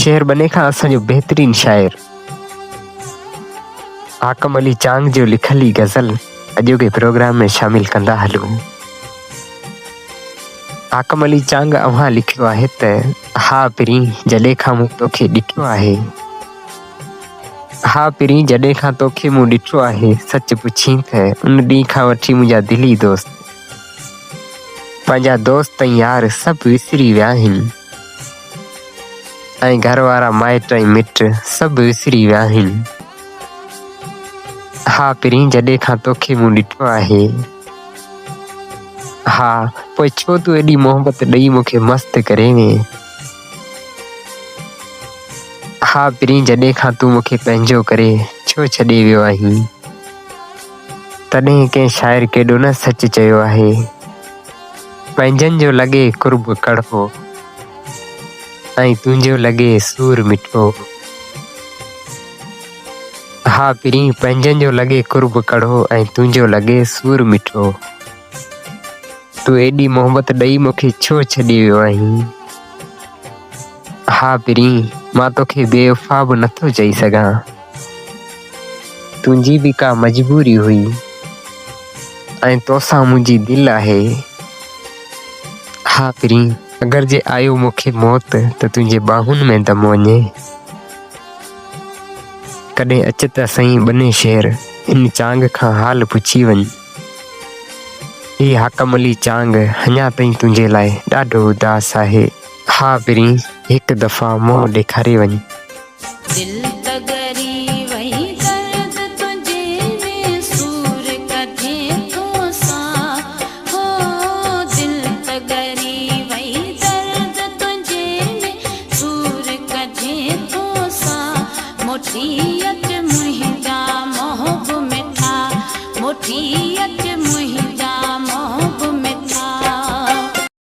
شهر ٻني کان اسان جو بهترين شاعر حاڪم علي چانگ جو لکيل هي غزل اڄوڪي پروگرام ۾ شامل ڪندا هلون. حاڪم علي چانگ اوهان لکيو آهي ته ها پرين جڏهن کان مون توکي ڏٺو آهي ها پرين جڏهن کان توکي مون ڏٺو آهي سچ پڇين ته ان ڏينهن کان وٺي منهنجا دلي دوست پنهنجا دوست ۽ يار سڀ وسري ويا آهن ۽ گهر وارا مائٽ ۽ مٽ سڀ وسري ويا آهن. ها پرين جڏهن کان توکي مون ڏٺو آهي. ها پوء ڇو تون ايڏي محبت ڏئي مون کي مست ڪري وئين. ها پرين جڏهن کان تون مون کي پنهنجو ڪري ڇو ڇڏي ويو آهين. تڏهن ڪنهن شاعر ڪيڏو نه سچ چيو آهي. پنهنجن جو لڳي قرب ڪڙهو ۽ تنهنجو لڳي سور مٺو. ها پرين پنهنجن جو لڳي قرب ڪڙهو ۽ تنهنجو لڳي سور مٺو. تون ايڏي محبت ڏئي مون کي ڇو ڇڏي ويو آهين. ها پرين مان توکي بي وفا به نٿو چئي سگهان. تنهنجي به ڪا مجبوري هئي ۽ توسان منهنجي دل آهي. ها پرين اگر جي آيو مون کي موت ته تنهنجي ٻانهن ۾ دم وڃي. ڪڏهن اچ ته سهين ٻني شهر هن چانگ کان حال پڇي وڃ. هي حاڪم علي چانگ اڃا تائين تنهنجي لاء ڏاڍو اداس آهي. ها پرين هڪ دفعا منهن ڏيکاري وڃ. دل ته ڳري وئي درد تنهنجي ۾ سور ڪڍين ٿو ساهه هو دل ته ڳري وئي درد تنهنجي ۾ سور ڪڍين ٿو ساهه موٽي اچ منهنجا محب مٺا موٽي اچ منهنجا.